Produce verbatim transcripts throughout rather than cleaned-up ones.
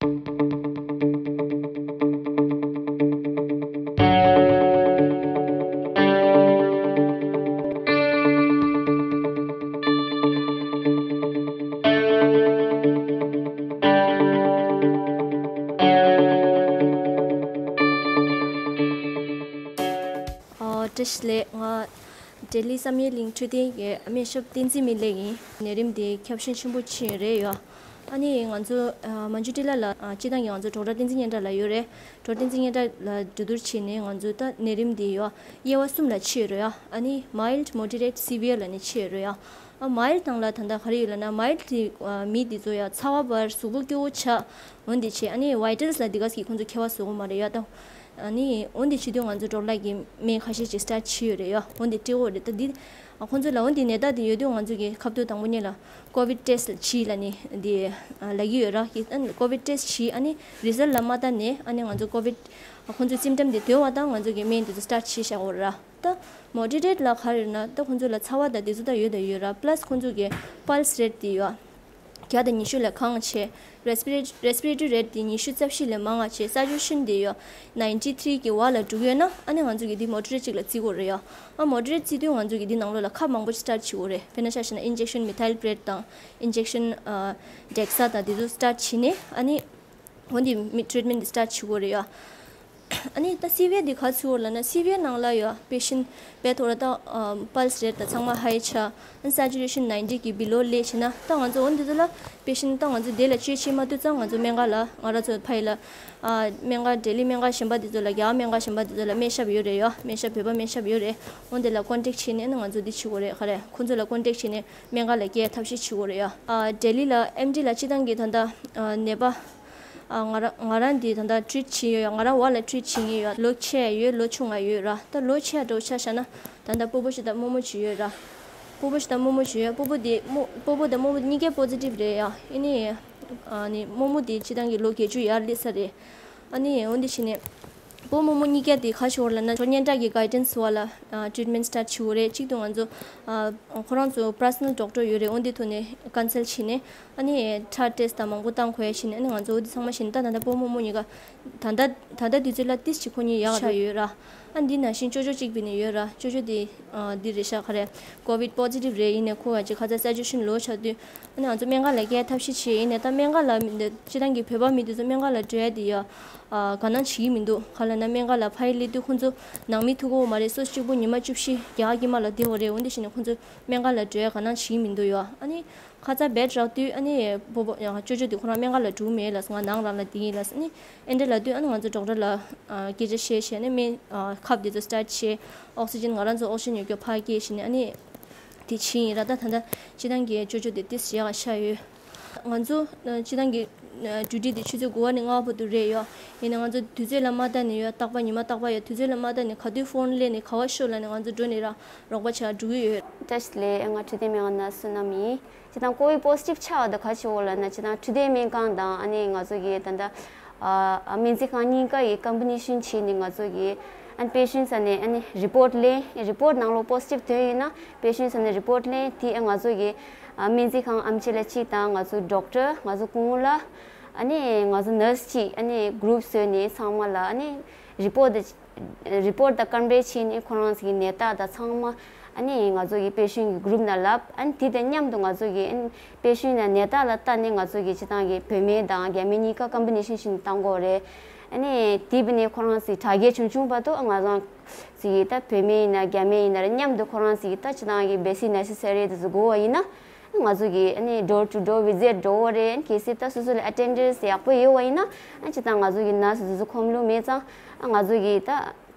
ཨོ། བཀྲ་ཤིས་བདེ་ལེགས། ང་ལྡི་ལི་བསམ་ཡས་གླིང་འཕྲོད་བསྟེན་གྱི་སྨན་ཞབས་བསྟན་འཛིན་སྨིན་ལེགས་ཡིན། ནད་རིམས་འདི་ཁྱབ་ཤིང་ཆེན་པོ་ཕྱིན་ཡོད་རེད་ཡོད། ཨ་ནི་ང་ཚོ་ཨ་མན་ཇུ་ཊི་ལ་ལ་ཨ་སྤྱི་བཏང་གི་ང་ཚོ་ཌོག་ཊར་བསྟན་འཛིན་སྙན་གྲགས་ལགས་ཡོད་རེད། ཌོག་ཊར་བསྟན་འཛིན་སྙན་གྲགས་ལགས་གྲོས་བསྡུར་བྱས་ནས་ང་ཚོ་ད་ནད་རིམས་འདི་ཡོད་དབྱེ་བ་གསུམ་ལ་ཕྱེ་ཡོད་རེད་ཡོད། ཨ་ནི་མའིལཌ། མོ་ཌི་རེཊ། སི་ཝི་ཡར་ལབ་ནས་ཕྱེ་ཡོད་རེད་ཡོད། ཨ་མའིལཌ་ནང་ལ་ད་ལྟ་ག་རེ་ཡོད་ལབ་ན། མའིལཌ་དེ་ཨ་མི་དེ་ཚོ་ཡ་ཚ་བ་འབར། གཟུགས་པོ་སྐྱོ་བོ་ཆགས། འོན་ཏེ་བྱས། ཨ་ནི་ཝའི་ཊལ་ལ་འདི་ག་ཟིག་ཁོང་ཚོ་ཁྱད་པར་བཟོ་གི་མ་རེད་ཡ། ད་ཨ་ནི་འོན་ཏེ་བྱེད་དུས་ང་ཚོ་ཌོག་ཊར་གི་སྨན་ཁ་ཤས་ཅིག་སི་ཊཱཊ་བྱས་ཡོད་རེད་ཡ། འོན་ཏེ་སྤྲད་ཡོད་རེད། ད་འདི་ཨ་ཁོང་ཚོ་ལ་འོན་ཏེ་ནད་རྟགས་དེ་ཡོད་དུས་ང་ཚོ་གི་ཁ་ཐུག་དང་པོ་ཉིད་ལ་ཀོ་བིཌ་ཊེ་སི་ཊི་བྱེད་ལབ་ནི་འདི་ཨ་ལབ་ཀྱི་ཡོད་ར། ཨ་ནི་ཀོ་བིཌ་ཊེ་སི་ཊི་བྱེད། ཨ་ནི་རི་ཛལ་ཊི་ལ་མ་ལྟ་ནས་ཨ་ནི་ང་ཚོ་ཀོ་བིཌ་ཨ་ཁོང་ཚོའི་སིམ་ཊམ་དེ་དོད་པ་དང་ང་ཚོ་གི་སྨན་དེ་ཚོ་སི་ཊཱཊ་བྱེད་བཞག་ཡོད་ར། ད་མོ་ཌི་རེཊ་ལ་ག་རེ་ཡོད་ན། ད་ཁོང་ཚོ་ལ་ཚ་བ་དང་དེ་ཚོ་ད་ཡོད་དང་ཡོད་ར། པ་ལ་སི་ཁོང་ཚོ་གི་པལ་སི་རེཊ་དེ་ཡོད་བརྒྱ་དང་ཉི་ཤུ་ལས་གང་བྱས། རེ་སི་པི་རེ་ཊི་རེ་སི་པི་རེ་ཊི་རེཊ་དེ་ཉི་ཤུ་རྩ་བཞི་ལས་མང་བ་བྱས། སེ་ཅུ་རེ་ཤན་དེ་ཡོད་ནའིན་ཊི་ཐི་རི་གི་བར་ལ་འགྲོ་གི་ཡོད་ན། ཨ་ནི་ང་ཚོ་གི་འདི་མོ་ཌི་རེཊ་ཅིག་ལ་བརྩི་དགོས་རེད་ཡ། ཨ་མོ་ཌི་རེཊ་བརྩི་དུས་ང་ཚོ་གི་འདི་ནང་ལོགས་ལ་ཁབ་མང་པོ་ཞིག་སི་ཊཱཊ་བྱེད་དགོས་རེད། དཔེར་ན་ཆ་བཞག་ན་ཨིན་ཇེག་ཤན་མི་ཐའིལ་པི་རེཊ་དང་ཨིན་ཇེག་ཤན་ཨ་ཌེག་ས་དང་དེ་ཚོ་སི་ཊཱཊ་བྱས་ནས། ཨ་ནི་འོན་ཏེ་མི་ཊི་རིཊ་མེན་ཊི་འདི་སི་ཊཱཊ་བྱེད་དགོས་རེད་ཡ། ཨ་ནི་ད་སི་ཝི་ཡར་འདི་ག་ཚོད་ཡོད་ལབ་ན། སི་ཝི་ཡར་ནང་ལ་ཡོད་པེ་ཤན་བེད་ཐོག་ལ་ད་པལ་སི་རེཊ་ད་ཚང་མ་ཧའི་ཆགས། ཨ་ནི་སེ་ཅུ་རེ་ཤན་ནའིན་ཊི་གི་བི་ལོ་སླེབས་བྱས་ན། ད་ང་ཚོ་འོ་འདི་ཚོ་ལ་པེ་ཤན་ད་ང་ཚོ་དེ་ལ་བཅོས་བྱེད་མ་ཐུབ་ཙང་ང་ཚོ་སྨན་ཁང་ལ། ང་རང་ཚོ་ཕ་ཡི་ལ་ཨ་སྨན་ཁང་ལྡི་ལི་སྨན་ཁང་གཞན་པ་འདི་ཚོ་ལ། རྒྱ་གར་སྨན་ཁང་གཞན་པ་འདི་ཚོ་ལ་སྨན་ཞབས་ཡོད་རེད་ཡ། སྨན་ཞབས་བོད་པ་སྨན་ཞབས་ཡོད་རེད། འོ་འདི་ལ་ཀོན་ཊེག་བྱས་ནས་ཨ་ནི་ང་ཚོ་འདི་བྱེད་དགོས་རེད། ག་རེ་ཁོང་ཚོ་ལ་ཀོན་ཊེག་བྱས་ནས་སྨན་ཁང་ལ་སྐྱེལ་ཐབས་ཤེས་བྱེད་དགོས་རེད་ཡ། ཨ་ལྡི་ལི་ལ་ཨེམ་ཌི་ལ་སྤྱི་བཏང་གི་ད་ལྟ་ཨ་ནད་པ་ཨ་ང་རང་ང་རང་འདི་ད་ལྟ་ཊི་རིཊ་བྱེད་ཡོད་ཡ། ང་རང་འོག་ལ་ཊི་རིཊ་བྱེད་མཁན་ཡོད་ཡ། ལོ་ཆེ་ཡ་ཡོད། ལོ་ཆུང་ཡ་ཡོད་ར། ད་ལོ་ཆེ་ཡ་འདྲ་བོ་ཆ་བཞག་ན། ད་ལྟ་སྤོ་བོ་ཞིག་དང་རྨོ་མོ་ཞིག་ཡོད་ར། སྤོ་བོ་ཞིག་དང་རྨོ་མོ་ཞིག་ཡོད། སྤོ་བོ་དེ་རྨོ་སྤོ་བོ་དང་རྨོ་མོ་གཉིས་ཀ་པོ་ཛི་ཊིབ་རེད་ཡ། ཨ་ནི་ཨ་ནི་རྨོ་མོ་དེ་སྤྱི་བཏང་གི་ལོ་བརྒྱད་ཅུ་ཡར་སླེབས་ས་རེད། ཨ་ནི་འོན་ཏེ་བྱས་ནས་སྤོ་རྨོ་མོ་གཉིས་ཀ་དེ་ག་ཞིག་ཡོད་ལབ་ན། སྙན་གྲགས་ཀྱི་གའི་ཌན་སི་འོག་ལ་ཨ་ཊི་རིཊ་མེན་ཊི་སི་ཊཱཊ་བྱེད་དགོས་རེད། གཅིག་ཏུ་ང་ཚོ་ཨ་ཁོ་རང་ཚོ་པར་སོ་ནལ་ཌོག་ཊར་ཡོད་རེད། འོ་འདི་ཐོག་ནས་ཀོན་སལ་བྱས་ནས། ཨ་ནི་ཁྲག་ཊེ་སི་ཊི་དང་མང་པོ་བཏང་དགོས་ཡ་བྱས་ནས། ཨ་ནི་ང་ཚོ་འོ་འདི་ཚང་མ་བྱས་ནས། ད་ད་ལྟ་སྤོ་རྨོ་མོ་གཉིས་ཀ་ད་ལྟ་ད་ལྟ་དུས་ཚོད་ལ་ཏིས་ཅིག་ཁོ་གཉིས་ཡག་ཆགས་ཡོད་ར། ཨ་འདི་ནང་བཞིན་ཅོ་ཅོ་གཅིག་པུ་ནས་ཡོད་ར། ཅོ་ཅོ་འདི་ཨ་འདི་རེད་ཤག་ག་རེ་ཀོ་བིཌ་པོ་ཛི་ཊིབ་རེད། ཡིན་ནའི་ཁོ་ག་ཅིག་ཁ་ཚ་སེ་ཅུ་རེ་ཤན་ལོ་ཆགས་དུས། ཨ་ནི་ང་ཚོ་སྨན་ཁང་ལ་སྐྱེལ་ཐབས་ཤེས་བྱས། ཡིན་ནའི་ད་སྨན་ཁང་ལ་མི་འདི་སྤྱི་བཏང་གི་བོད་པ་མི་འདི་ཚོ་སྨན་ཁང་ལ་འགྲོ་ཡ་དེ་ཡ་ཨ་དགའ་སྣང་བྱེད་ཀྱི་མི་འདུག་ག་ལབ་ན་སྨན་ཁང་ལ་ཕར་ཡུལ་སླེབས་དུས་ཁོང་ཚོ་ནང་མི་ཐུག་གི་ཡོད་མ་རེད། སོ་སོ་གཅིག་པུ་ཉི་མ་བཅུ་བཞི་རྒྱ་གར་དཀྱིལ་མ་ལ་བསྡད་དགོས་རེད། འོན་ཏེ་བྱས་ནས་ཁོང་ཚོ་སྨན་ཁང་ལ་འགྲོ་ཡ་དགའ་སྣང་བྱེད་ཀྱི་མི་འདུག་ཡ། ཨ་ནི་ཁ་ཚ་བད་རག་དུས། ཨ་ནི་སྤོ་བོ་ཅོ་ཅོ་དེ་ཁོ་རང་སྨན་ཁང་ལ་འགྲོ་གི་མེད་ལབ་སོང་། ང་ནང་རང་ལ་བསྡད་ཡིན་ལབ་སོང་། ཨ་ནི་ཨེ་འདྲ་ལབ་དུས། ཨ་ནི་ང་ཚོ་ཌོག་ཊར་ལ་ཨ་སྐད་ཆ་བཤད་བྱས་ནས་སྨན་ཨ་ཁབ་དེ་ཚོ་སི་ཊཱཊ་བྱས། ཨོག་སི་ཇན་ང་རང་ཚོ་ཨོག་སི་ཇན་ཡོད་རྒྱུ་ཕར་སྐྱེལ་བྱས་ནས། ཨ་ནི་དེ་བྱས་ཡིན་ར། ད་ད་ལྟ་སྤྱི་བཏང་གི་ཅོ་ཅོ་དེ་ཏིས་ཡག་ག་ཆགས་ཡོད། ང་ཚོ་ཨ་སྤྱི་བཏང་གི་ཨ་ཌིའུ་ཊི་དེ་ཆུ་ཚོད་དགུ་པ་ནས་ལྔ་པ་བར་དུ་རེད་ཡོད། ཡིན་ནའི་ང་ཚོ་དུས་ཚོད་ལ་མ་ལྟ་ནས་ཡོད། རྟག་པར་ཉི་མ་རྟག་པར་ཡོད། དུས་ཚོད་ལ་མ་ལྟ་ནས་ག་དུས་ཕོན་སླེབས་ནས་ག་པར་ཤོག་ལབ་ནས་ང་ཚོ་འགྲོ་ནས་ར་རོགས་པ་བྱ་འགྲོ་གི་ཡོད། བཀྲ་ཤིས་བདེ་ལེགས། ང་འཕྲོད་བསྟེན་སྨན་ཁང་ནར་སི་བསོད་ནམས་ཡིན། སྤྱི་བཏང་ཀོ་བིཌ་པོ་ཛི་ཊིབ་ཆགས་པ་དེ་ག་ཅིག་ཡོད་ལབ་ན། སྤྱི་བཏང་འཕྲོད་བསྟེན་སྨན་ཁང་དང་། ཨ་ནི་ང་ཚོ་གི་ད་ལྟ་ཨ་སྨན་རྩིས་ཁང་གཉིས་ཀ་ཡི་ཀམ་པི་ནེ་ཤན་བྱས་ནས་ང་ཚོ་གི་ཨ་ནི་པེ་ཤན་ས་ནས་ཨ་ནི་རི་པོར་ཊི་ལེན། རི་པོར་ཊི་ནང་ལོགས་པོ་ཛི་ཊིབ་ཐོན་ཡིན་ན་པེ་ཤན་ས་ནས་རི་པོར་ཊི་ལེན། དེ་ཨ་ང་ཚོ་གི་ཨ་སྨན་རྩིས་ཁང་ཨེམ་ཆི་ལགས་གཅིག་དང་། ང་ཚོ་ཌོག་ཊར། ང་ཚོ་སྐུ་ངོ་ལགས། ཨ་ནི་ང་ཚོ་ནར་སི་གཅིག་ཨ་ནི་གུ་རུབ་བཟོས་ནས་ཚང་མ་ལ་ཨ་ནི་རི་པོར་ཊི་དེ་རི་པོར་ཊི་དང་ཀམ་པེར་བྱས་ནས་ཁོ་རང་ཚོ་གི་ནད་རྟགས་དང་ཚང་མ་ཨ་ནི་ང་ཚོ་གི་པེ་ཤན་གི་གུ་རུབ་ནང་ལབ། ཨ་ནི་དེ་དང་མཉམ་དུ་ང་ཚོ་གི་ཨ་ནི་པེ་ཤན་ནང་ནད་རྟགས་ལ་ལྟ་ནས་ང་ཚོ་གི་སྤྱི་བཏང་གི་བོད་སྨན་དང་རྒྱ་སྨན་གཉིས་ཀ་ཀམ་པི་ནེ་ཤན་བྱས་ནས་བཏང་དགོས་རེད། ཨ་ནི་དེ་བྱས་ནས་ཁོ་རང་ཚོ་གི་དྲག་སྐྱེད་བྱུང་བྱུང་བར་དུ་ང་རང་ཚོ་གི་ད་བོད་སྨན་ཡིན་ན་རྒྱ་སྨན་ཡིན་ན་ར་མཉམ་དུ་ཁོ་རང་ཚོ་གི་ད་སྤྱི་བཏང་གི་བེ་སིག་ནེ་སེ་སི་རི་དེ་ཚོ་དགོས་པ་ཡིན་ན། ང་ཚོ་གི་ཨ་ནི་ཌོར་ཊུ་ཌོར་བི་ཛིཊ་འགྲོ་དགོས་རེད། གལ་སྲིད་ད་སོ་སོ་ལ་ཨ་ཊེན་ཌེནྶ་ཡག་པོ་ཡོད་པ་ཡིན་ན། ཨ་སྤྱི་བཏང་ང་ཚོ་གི་ནར་སི་དེ་ཚོ་ཁོམ་ལོང་མེད་ཙང་། ཨ་ང་ཚོ་གི་ད་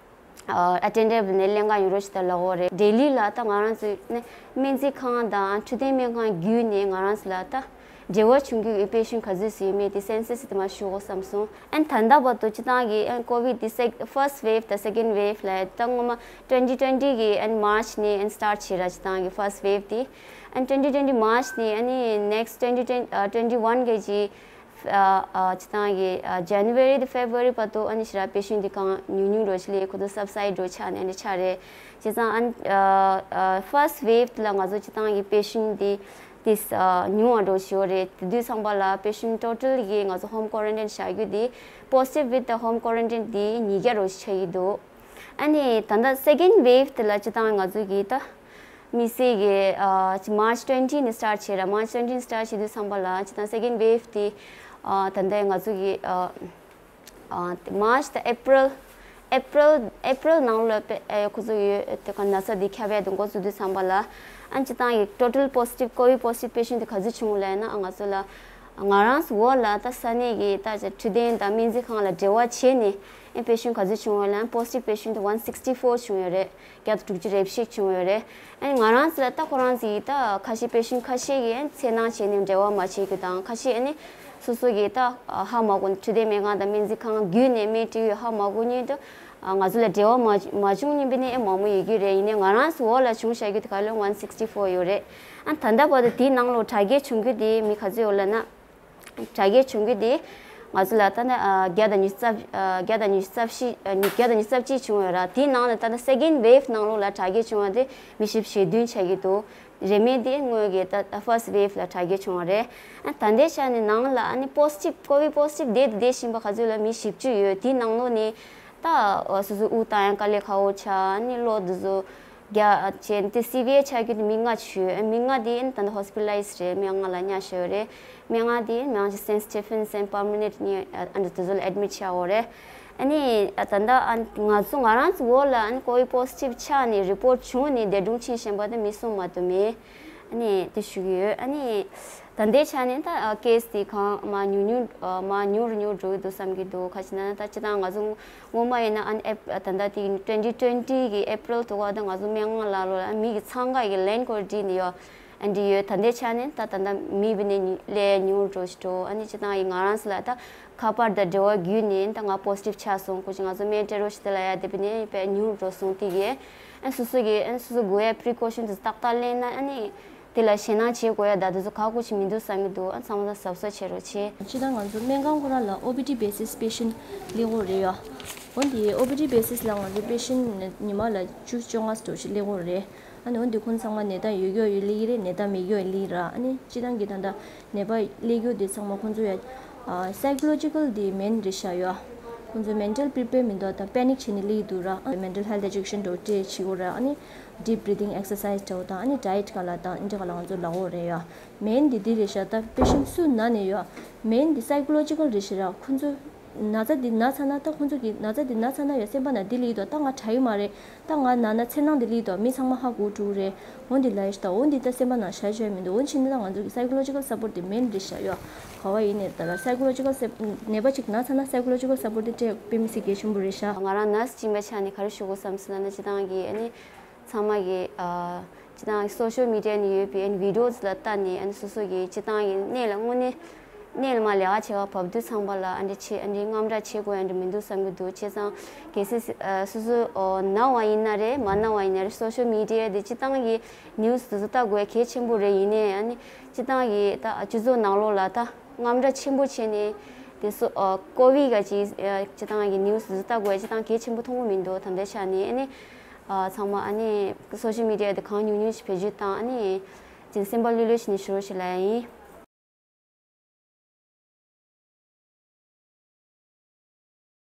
ཨ་ཨ་ཊེན་ཌེནྶ་ནས་ལེན་ག་ཡོང་རོགས་ཞེས་ད་ལབ་དགོས་རེད། ལྡི་ལི་ལ་ད་ང་རང་ཚོའི་ནི་སྨན་རྩིས་ཁང་དང་འཕྲོད་བསྟེན་སྨན་ཁང་བརྒྱུད་ནས་ང་རང་ཚོ་ལ་ད་འབྲེལ་བ་བྱུང་རྒྱུ་ཡོད་པའི་པེ་ཤན་ག་ཚོད་ཙམ་ཡོད་མེད་དེ་སེན་སས་དེ་མར་ཞུ་དགོས་བསམ་སོང་། ཨ་ནི་ད་ལྟ་བར་དུ་སྤྱི་བཏང་གི་ཨ་ནི་ཀོ་བིཌ་དེ་སེ་ཕར་སི་ཊི་ཝེབ་དང་སེ་ཀེན་ཌི་ཝེབ་ལ་ད་སྔོན་མ་ཊུ་ཝེན་ཊི་ཊུ་ཝེན་ཊི་གི་ཨ་ནི་མར་ཆི་ནས་ཨ་ནི་སི་ཊར་ཊི་བྱས་ར། སྤྱི་བཏང་གི་ཕར་སི་ཊི་ཝེབ་དེ། ཨ་ནི་ཊུ་ཝེན་ཊི་ཊུ་ཝེན་ཊི་མར་ཆི་ནས་ཨ་ནི་ནེག་སི་ཊི་ཊུ་ཝེན་ཊི་ཊུ་ཝེན་ཊི་ཝན་གི་ཅིག་ཨ་ཨ་སྤྱི་བཏང་གི་ཨ་ཇན་ཝ་རི་དང་ཕེབ་རུ་ཝ་རི་བར་དུ་ཨ་ནི་ཞེ་དྲག་པེ་ཤན་དེ་གང་ཉུང་ཉུང་འགྲོ་ཞིག་ལས་ཁོ་ཚོ་སབ་སའིཌ་འགྲོ་ཆགས་ནས་ཨ་ནི་ཆགས་རེད། བྱས་ཙང་ཨ་ནི་ཨ་ཨ་ཕར་སི་ཊི་ཝེབ་ལ་ང་ཚོ་སྤྱི་བཏང་གི་པེ་ཤན་དེ་ དེ་ཉུང་བ་འགྲོ་ཞིག་ཡོད་རེད། དེ་དུས་ཚང་པ་ལ་patient total གི་ང་ཚོ་home quarantine བྱ་རྒྱུ་དེ་positive with the home quarantine དེ་ཉིས་བརྒྱ་རོ་ཞིག་ཆགས་ཀྱི་འདུག་ཨ་ནི་ད་ལྟ་second wave དེ་ལ་སྤྱི་བཏང་ང་ཚོ་གི་ད་མི་སེར་གི་March twenty ནས་start བྱས་ར། March twenty ནས་start བྱེད་དུས་ཚང་པ་ལ་སྤྱི་བཏང་second wave དེ་ད་ལྟ་ང་ཚོ་གི་March དང་April April April ནང་ལོགས་ལ་ཁོ་ཚོ་ཡོད་དེ་ག་ན་ཚ་དེ་ཁྱབ་ཡ་དེ་འགོ་བཙུགས་དུས་ཚང་པ་ལ་ཨ་ནི་སྤྱི་བཏང་གི་total positive COVID positive patient དེ་ག་ཚོད་བྱུང་ལབ་ན། ང་ཚོ་ལ་ང་རང་ཚོ་འོག་ལ་ད་ས་གནས་ཀྱི་ད་འཕྲོད་བསྟེན་དང་སྨན་རྩིས་ཁང་ལ་འབྲེལ་བ་བྱས་ནས་ཨེ་patient ག་ཚོད་བྱུང་བ་ལབ་ན། positive patient དེ་one sixty four བྱུང་ཡོད་རེད། བརྒྱ་དང་དྲུག་ཅུ་རེ་བཞི་བྱུང་ཡོད་རེད། ཨ་ནི་ང་རང་ཚོ་ལ་ད་ཁོ་རང་ཚོ་གི་ད་ཁ་ཤས་patient ཁ་ཤས་ཀྱིས་ཨ་ནི་འཚེར་སྣང་བྱས་ནས་འབྲེལ་བ་མ་བྱེད་རྒྱུ་དང་། ཁ་ཤས་ཨ་ནི་སོ་སོ་གི་ད་ཧ་མ་གོ་འཕྲོད་བསྟེན་སྨན་ཁང་དང་སྨན་རྩིས་ཁང་བརྒྱུད་ནས་སྨན་སྤྲད་ཡོད་ཧ་མ་གོ་མཁན་དེ་ང་ཚོ་ལ་འབྲེལ་བ་མ་མ་བྱུང་མཁན་དེ་ནི་ཨེ་མང་པོ་ཡོད་ཀྱི་རེད། ཡིན་ནའི་ང་རང་ཚོ་འོག་ལ་བྱུང་བཞག་རྒྱུ་དེ་ག་ལོ་one sixty four ཡོད་རེད། ཨ་ད་ལྟ་བར་དུ་དེའི་ནང་ལོགས་དྲག་སྐྱེད་བྱུང་རྒྱུ་དེ་མི་ག་ཚོད་ཡོད་ལབ་ན། དྲག་སྐྱེད་བྱུང་རྒྱུ་དེ་ང་ཚོ་ལ་ད་ལྟ་ཨ་བརྒྱ་དང་ཉི་ཤུ་རྩ་བཞི་ཨ་བརྒྱ་དང་ཉི་ཤུ་རྩ་བཞི་ཨ་ཉི་བརྒྱ་དང་ཉི་ཤུ་རྩ་གཅིག་བྱུང་ཡོད་ར། དེའི་ནང་ནས་ད་ལྟ་second wave ནང་ལོགས་ལ་དྲག་སྐྱེད་བྱུང་བ་དེ་མི་བཞི་བཅུ་ཞེ་བདུན་ཆགས་ཀྱི་འདུག་རེ་མེད་དེ་སྔོན་གྱི་ད་first wave ལ་དྲག་སྐྱེད་བྱུང་བ་རེད། ཨ་ད་ལྟའི་ཆ་ནས་ནང་ལ་ཨ་ནི་positive COVID positive བསྡད་དེ་བསྡད་བཞིན་པ་ག་ཚོད་ལ་མི་བཞི་བཅུ་ཡོད། དེའི་ནང་ལོགས་ནས་ད་སོ་སོ་དབུགས་བཏང་ཡང་དཀའ་ལས་ཁག་པོ་ཆགས། ཨ་ནི་གློ་འདི་ཚོ་རྒྱག་བྱས་ཏེ་severe ཆགས་རྒྱུ་དེ་མི་ལྔ་བྱོས། མི་ལྔ་དེ་ད་ལྟ་hospitalize རེད། མི་ལྔ་ལ་ཉར་བཞག་ཡོད་རེད། མི་ལྔ་དེ་མི་ལྔ་ཅིག་Saint Stephen's and Permanent ནི་ཨ་འདི་དེ་ཚོ་ལ་admit བྱས་ཡོད་རེད། ཨ་ནི་ད་ལྟ་ཨ་ང་ཚོ་ང་རང་ཚོ་འོག་ལ་ཨ་ནི་COVID positive ཆགས་ནས་report བྱུང་ནས་འདས་གྲོངས་ཕྱིན་བཞིན་པ་དེ་མི་གསུམ་མ་གཏོགས་མེད། ཨ་ནི་དེ་ཞུ་གི་ཡོད། ཨ་ནི་ད་ལྟའི་ཆ་ནས་ད་case དེ་གང་མ་ཉུང་ཉུང་མ་ཉུང་རུ་ཉུང་འགྲོ་གི་འདུག་བསམ་གྱི་འདུག་ག་ཅི་ན་ད་སྤྱི་བཏང་ང་ཚོ་སྔོན་མ་ཡིན་ན་ཨ་ནི་ཨེ་ད་ལྟ་དེ་twenty twenty གི་April དུ་བ་ད་ང་ཚོ་སྨན་ཁང་ལ་ལོ་ཨ་མི་གི་འཚང་ཁ་གི་ལན་སྐོར་བྲིས་ནས་ཡོད། ཨ་འདི་ཡོད། ད་ལྟའི་ཆ་ནས་ད་ད་ལྟ་མི་བི་ནས་ལས་ཉུང་འགྲོ་ཞིག་འགྲོ། ཨ་ནི་སྤྱི་བཏང་ཡིན་ང་རང་ཚོ་ལ་ད་ཁ་པར་དང་འབྲེལ་བ་བརྒྱུད་ནས་ད་ང་positive ཆགས་སོང་། ཁོ་ཅི་ང་ཚོ་སྨན་སྤྲད་རོགས་ཞིག་དེ་ལ་ཡ་དེ་བི་ནས་དཔེ་ཉུང་འགྲོ་སོང་དེ་གས། ཨ་སོ་སོ་གི་ཨ་སོ་སོ་དགོས་ཡ་precaution དེ་ཏག་ཏག་ལེན་ན་ཨ་ནི་དེ་ལ་ཞེད་སྣང་བྱེད་དགོས་ཡ་ད་དེ་ཚོ་ཁག་པོ་ཞིག་མི་འདུག་བསམ་གྱི་འདུག་ཨ་ཚང་མ་ད་གཟབ་གཟབ་བྱེད་རོགས་བྱེད། སྤྱི་བཏང་ང་ཚོ་སྨན་ཁང་ཁོ་རང་ལ་OPD basis patient སླེབས་ཀྱི་རེད་ཡ། འོན་ཏེ་OPD basis ལ་ང་ཚོ་patient ཉི་མ་ལ་བཅུ་བཅོ་ལྔ་ཙམ་ཞིག་སླེབས་ཀྱི་རེད། ཨ་ནི་འོན་ཏེ་ཁོང་ཚང་མ་ནད་རྟགས་ཡོད་རྒྱུ་ཡོད་ལི་རེད། ནད་རྟགས་མེད་རྒྱུ་ཡོད་ལི་ར། ཨ་ནི་སྤྱི་བཏང་གི་ད་ལྟ་ནད་པ་སླེབས་རྒྱུ་དེ་ཚང་མ་ཁོང་ཚོ་ཡ་psychological དེ་main རེད་ཤག་ཡོད། ཁོང་ཚོ་mental prepare མི་འདུག་ད་panic བྱས་ནས་སླེབས་འདུག་ར། ཨ་mental health education འདྲ་བོ་སྤྲད་བྱེད་དགོས་ར། ཨ་ནི་deep breathing exercise འདྲ་བོ་དང་ཨ་ནི་diet ག་ལ་དང་འདི་ག་ལ་ང་ཚོ་ལབ་ཀྱི་རེད་ཡ། main དེ་འདི་རེད་ཤག་ད་patient སུ་ན་ནས་ཡོད། main དེ་psychological རེད་ཤག་ར། ཁོང་ཚོ་ན་ཚ་འདི་ན་ཚར་ན་ད་ཁོང་ཚོ་གི་ན་ཚ་འདི་ན་ཚར་ན་ཡང་སེམས་པ་ནང་འདི་སླེབས་འདུག་ད་ང་དྲག་གི་མ་རེད། ད་ང་ན་ན་འཚེར་སྣང་འདི་སླེབས་འདུག་མི་ཚང་མ་ཧ་གོ་འགྲོ་གི་རེད། འོ་འདི་ལ་ཡིན་ད་འོ་འདི་ད་སེམས་པ་ནང་བཞག་བཞག་མི་འདུག་འོ་ཕྱིན་ད་ང་ཚོ་གི་psychological support འདི་main རེད་ཤག་ཡོད། ག་བ་ཡིན་ནས་ད་ལ་psychological sup- ནད་པ་ཅིག་ན་ཚར་ན་psychological support འདི་སྤྲད་དཔེ་མི་སྲིད་གལ་ཆེན་པོ་རེད་ཤག་ང་རང་nurse གཅིག་པ་ཆ་ནས་ག་རེ་ཞུ་དགོས་བསམ་སོང་ལབ་ན། སྤྱི་བཏང་གི་ཨ་ནི་ཚང་མ་གི་ཨ་སྤྱི་བཏང་གི་social media ནས་ཡོད་པའི་ཨ་ནི་videos ལ་ལྟ་ནས་ཨ་ནི་སོ་སོ་གི་སྤྱི་བཏང་གི་གནས་ལ་དངོས་གནས་གནས་ལ་མ་ལས་ཀ་བྱེད་པ་བབས་དུས་ཚང་པ་ལ་ཨ་འདྲ་བྱེད་ཨ་འདྲའི་དངངས་སྐྲག་བྱེད་དགོས་ཨ་འདྲ་མི་འདུག་བསམ་གྱི་འདུག་བྱས་ཙང་གལ་སྲིད་ཨ་སོ་སོ་ཨོ་ན་བ་ཡིན་ན་རེད་མ་ན་བ་ཡིན་ན་རེད། social media དེ་སྤྱི་བཏང་གི་news དེ་ཚོ་ལྟ་དགོས་གལ་ཆེན་པོ་རེད། ཡིན་ནའི་ཨ་ནི་སྤྱི་བཏང་གི་ད་སྤྱི་ཚོགས་ནང་ལོགས་ལ་ད་དངངས་སྐྲག་ཆེན་པོ་བྱས་ནས་དེ་སོ་ཨ་COVID ག་ཅིག་ཨ་སྤྱི་བཏང་གི་news དེ་ཚོ་ལྟ་དགོས་སྤྱི་བཏང་གལ་ཆེན་པོ་མཐོང་གི་མི་འདུག་ད་ལྟའི་ཆ་ནས་ཨ་ནི། ཨ་ཚང་མ་ཨ་ནི་social media དེ་གང་ཉུང་ཉུང་ཞིག་བེད་སྤྱོད་བཏང་ཨ་ནི་ཅིག་སེམས་པ་ལྷོད་ལྷོད་བྱས་ནས་བཞུགས་རོགས་ཞེས་ལབ་ཡ་ཡིན།